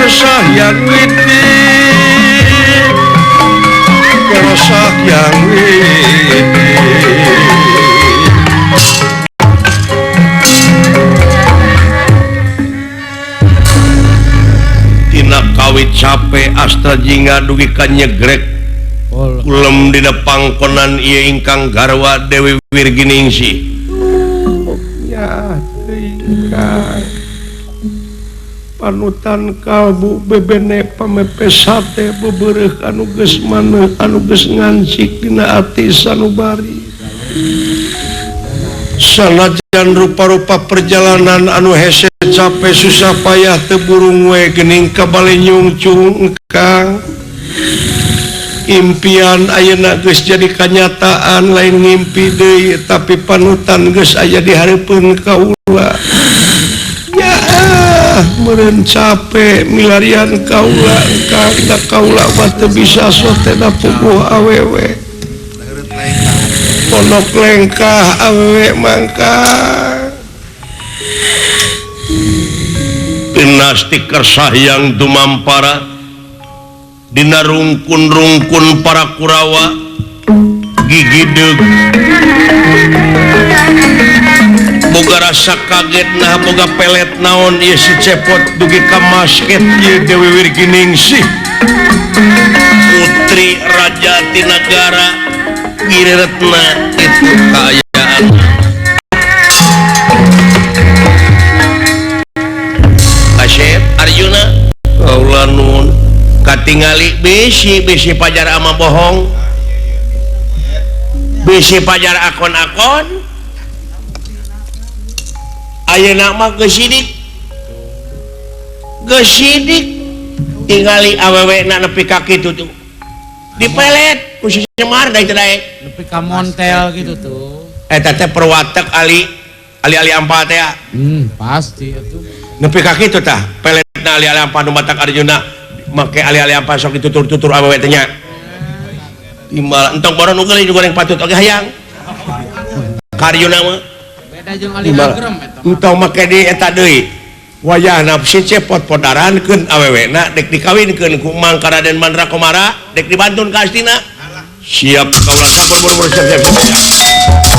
Kersa Hyang Widi Kersa Hyang Widi Tina kawit capek Astra Jingga dugi ka nyegrek kulem dina pangkonan ieu ingkang garwa Dewi Wirginingsih. Ya teuing panutan kalbu bebene pamepe sate bebereuh anu geus maneuh anu geus ngancik dina ati sanubari. Sanajan rupa-rupa perjalanan anu hese capek susah payah teu burung we geuning kabale nyungcung kang. Impian ayeuna geus jadi kanyataan lain ngimpi deui tapi panutan geus aya di hareupeun kaula. Ya meureun capek milarian kaula kang da kaula mah teu bisa sotena puguh awewe. Pondok lengkah awewe mangka. Dinasti Kersa Hyang dumampara dina rungkun-rungkun para Kurawa gigideug boga rasa kaget nah boga pelet naon ieu si Cepot dugi ka masket ieu Dewi Wirginingsih putri raja Tinagara Giriretna itu kaayaan. Asep Arjuna kaula nun katingali bisi bisi pajar ama bohong bisi pajar akon-akon ayeuna mah geus sidik geus sidik tingali awewena nepi ka kitu tuh dipelet ku si Semar da teu daek nepi ka montel gitu tuh eta teh perwatek ali ali-ali ampal teh pasti atuh nepi ka kitu tah peletna ali-ali ampal nu matak Arjuna make ali-ali ampal sok ditutur-tutur awewe teh nya timbal entong boron nu goreng patut oge hayang ka Arjuna mah beda jeung ali agrem eta entong make di eta deui wayahna si Cepot podarankeun awewena dek dikawinkeun ku Mang ka Raden Mandra Komara dek dibantun ka Astina siap kaula sampun buru-buru siap siap siap.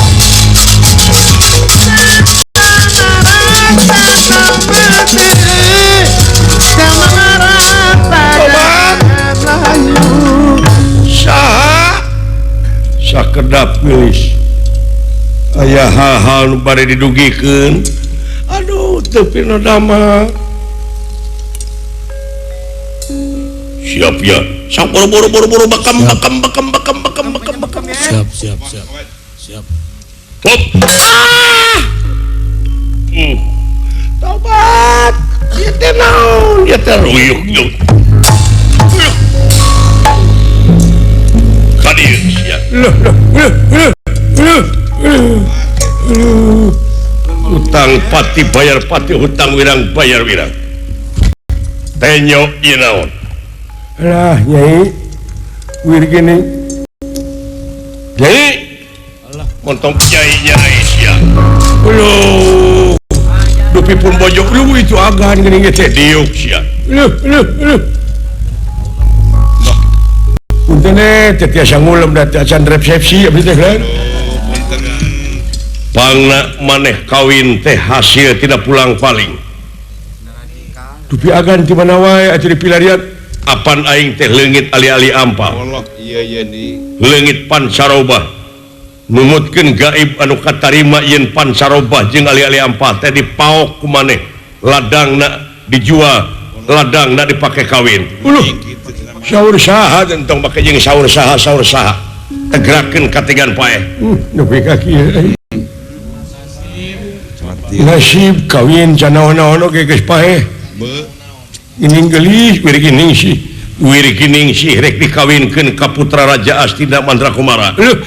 Sakedap geus aya hal-hal nu bade didugikeun aduh teu pinodama siap ya sok buru-buru buru-buru bekam bekam bekam bekam bekam bekam bekam siap siap siap siap hop ah tobat ieu teh naon ieu teh ruyuk yuk ka dieu sia leuh leuh leuh leuh leuh hutang pati bayar pati hutang wirang bayar wirang tenyo ieu naon lah nyai Wirgini nyai montong nyai nyai sia leuh dupi pun bojok lu itu agan geuning teh diuk sia leuh leuh leuh punten teh tiasa ngulem da teh acan resepsi abdi teh kan pangna maneh kawin teh hasil tidak pulang paling dupi agan di mana wae atuh dipilarian apan aing teh leungit ali-ali ampal Allah ieu ieu ni leungit pancarobah numutkeun gaib anu katarima yen pancarobah jeung ali-ali ampal teh dipaok ku maneh ladangna dijual ladangna dipake kawin uluh saur saha entong make jeung saur saha saur saha tegerakeun kategan paeh nepi ka kieu nasib kawin canaon-naon oge geus paeh geuning geulis Wirginingsih Wirginingsih rek dikawinkeun ka putra Raja Astina Mandra Kumara leuh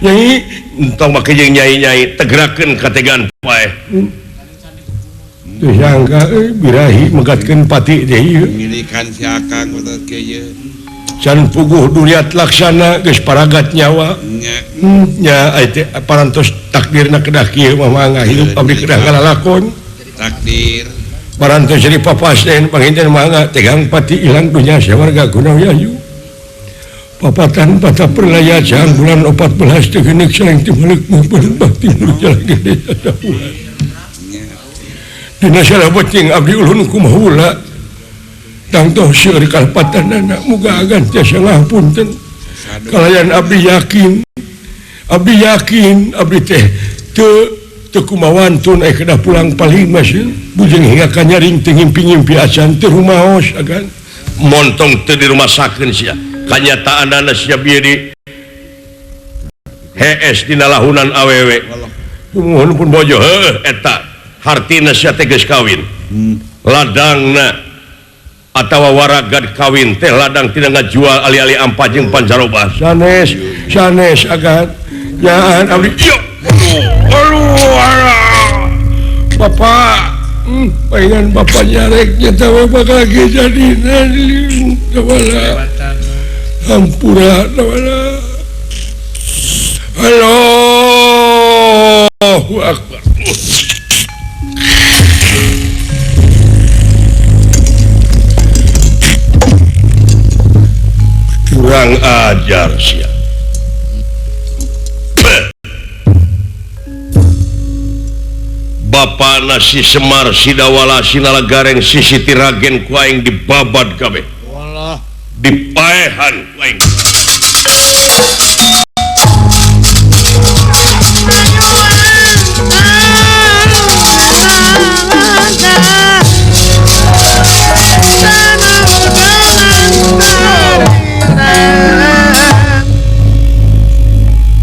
nyai entong make jeung nyai-nyai tegerakeun kategan paeh teu sangka euy birahi megatkeun pati teh ieu milikan si Akang teh kieu can puguh duriat laksana geus paragat nyawa nya aya teh parantos takdirna kedah kieu mah mangga hirup abdi kedah ngalalakon takdir Parantos jadi papasden panginten mangga tegang pati ilang dunya sawarga gunayayu. Papatan pata perlaya jang bulan 14 teu geuneuk saling timeuleuh mumpun bakti jalan gede sabulan. Dina salah penting abdi ulun kumaha heula. Tangtoh seueur kalpatanana muga agan tiasa ngapunten. Kalayan abdi yakin. Abdi yakin abdi teh teu kumawantun eh kedah pulang paling masih bujeng hingga kanyaring teu ngimpi-ngimpi acan teu rumaos agan montong teu dirumasakeun sia kanyataanana sia bieu di hees dina lahunan awewe nuhun pun bojo heuh eta hartina sia teh geus kawin ladangna atawa waragad kawin teh ladang tina ngajual ali-ali ampa jeung pancaroba sanes sanes agan yaan abdi ieu. Aduh, bapak, pengen bapak nyarek nyata bapak lagi jadi nali, tawala, hampura, tawala. Allahu Akbar. Kurang ajar sia. Bapak nasi Semar Sidawala Sinala Gareng Sisiti Ragen ku aing dibabad kabeh. Walah, dipaehan ku aing.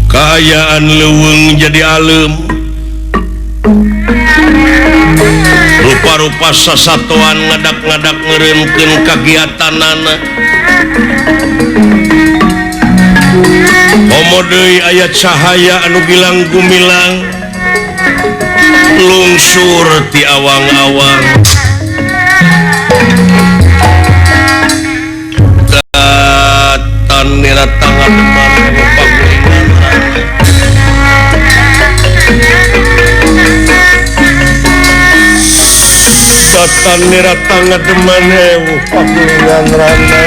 Kaayaan leuweung jadi alem. Rupa-rupa sasatoan ngadak-ngadak ngeureunkeun kagiatanana. Komo deui aya cahaya anu gilang gumilang lungsur ti awang-awang. Datan nira tangan depan pagulingan rana. Datan nira tangan deman ewu pagulingan rana.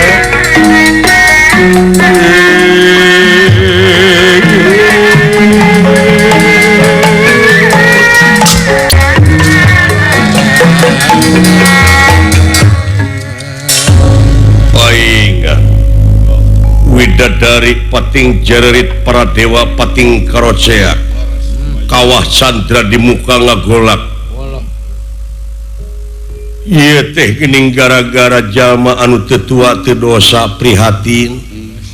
Paingan widadari pating jererit para dewa pating karocea kawah candra di muka ngagolak. Ieu teh geuning gara-gara jalma anu teu tua teu dosa prihatin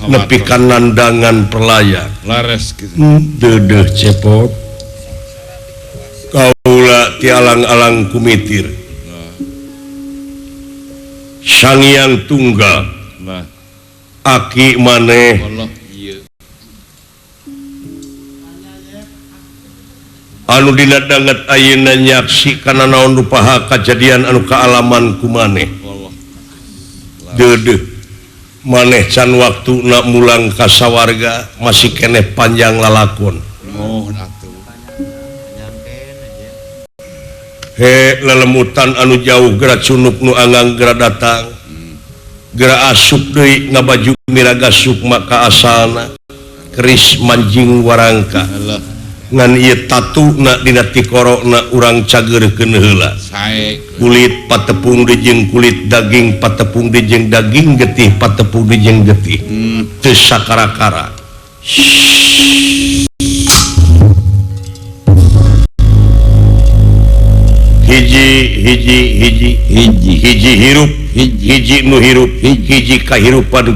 nepi ka nandangan perlaya lares kitu. Deudeuh cepot kaula ti alang-alang kumitir Sangyang tunggal aki maneh anu dina danget ayeuna nyaksi kana naon rupaha kajadian anu kaalaman ku maneh. Deudeuh maneh can waktuna mulang ka sawarga masih keneh panjang lalakon. He lelemutan anu jauh geura cunuk nu anggang geura datang geura asup deui ngabaju miraga sukma ka asalna keris manjing warangka ngan ieu tatuna dina tikorona urang cageurkeun heula. Kulit patepung deui jeung kulit daging patepung deui jeung daging getih patepung deui jeung getih teu sakara-kara. Hiji hiji hiji hiji hiji hirup hiji nu hirup hiji kahirupan.